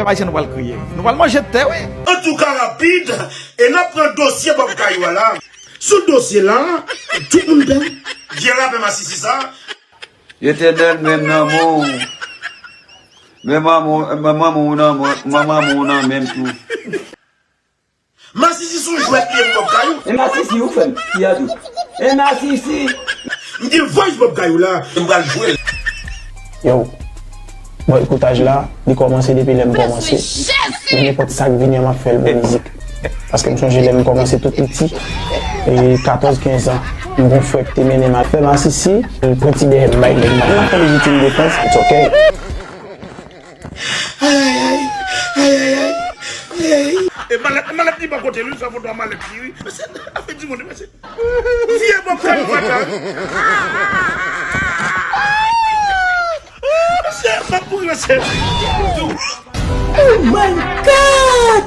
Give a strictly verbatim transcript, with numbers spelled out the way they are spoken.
Pèp ayisyen, nou pral kriye. Nou pral manje tè, wi. Antouka, rapid, e n ap pran dosye Bob Kayou a la. Sou dosye la, tout moun pè. Vye rapè masisi sa. Etènèl, menm nan men w. Menm amour, menm amour nan men, menm amour nan menm tou. Masisi sou jwèt li menm Bob Kayou. E masisi ou fè m, ti a di. E masisi. M gen voice Bob Kayou la, m pral jwe l. Yo, bon, ekotaj la, li kòmanse depi lè m kòmanse. Men nenpòt sa k vini an, m ap fè l pou mizik. Paske m sonje lè m kòmanse tou piti, e katòz, kenz an, m gon frè ki te mennen m al fè masisi, l pran ti dèyè m bay nèg la. Mwen fè lejitim defans, it's okay. Ayayay, ayayay, ayayay. E malèt, malèt li bò kote l wi, sa foto a malèt li wi. Mesye, afè di moun, mesye. Vye bò fè m fata. Mesye, m ap mouri, mesye. Oh my God!